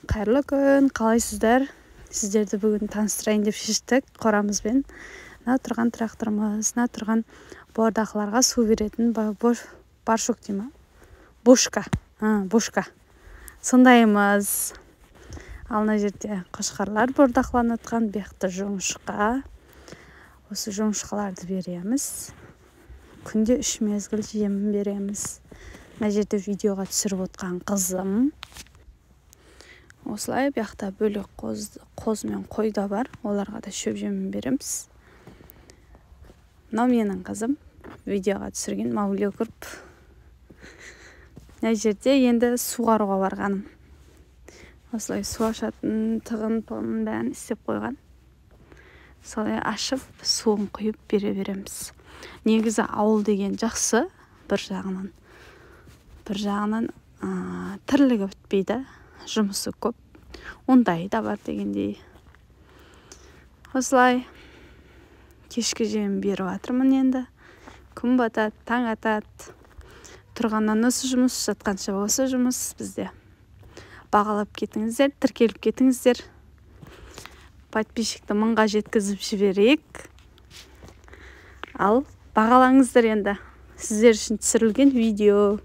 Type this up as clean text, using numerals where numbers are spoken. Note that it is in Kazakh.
Қайырлы күн, қалайсыздар? Сіздерді бүгін таныстырайын деп шештік қорамызбен. Мына тұрған тракторымыз, мына тұрған бордақыларға су беретін баршок дей ма? Бошка. Бошка. Сондайымыз. Ал мына жерде қошқарлар бордақыланып жатқан, бұл жақта жоңышқа. Осы жоңышқаларды береміз. Күнде 3 мезгіл жем береміз. Мына жерде видеоға түсіріп отқан қызым. Осылай бұл жақта бөлек қоз мен қой да бар. Оларға да шөп жемін береміз. Мынау менің қызым. Видеоға түсірген Маугли көріп. Мына жерде енді суғаруға барғаным. Осылай су ашатын тығын пығын бәрін істеп қойған. Солай ашып суын құйып бере береміз. Негізі ауыл деген жақсы бір жағынан. Бір жағынан тірлігі бітпейді, жұмысы көп. Ондайы да бар дегендей. Осылай кешкі жем беріп жатырмын енді. Күн батады, таң атады. Тұрғаннан осы жұмыс, жатқанша осы жұмыс бізде. Бағалап кетіңіздер, тіркеліп кетіңіздер. Подписчикті 1000-ға жеткізіп жіберейік. Ал бағалаңыздар енді. Сіздер үшін түсірілген видео.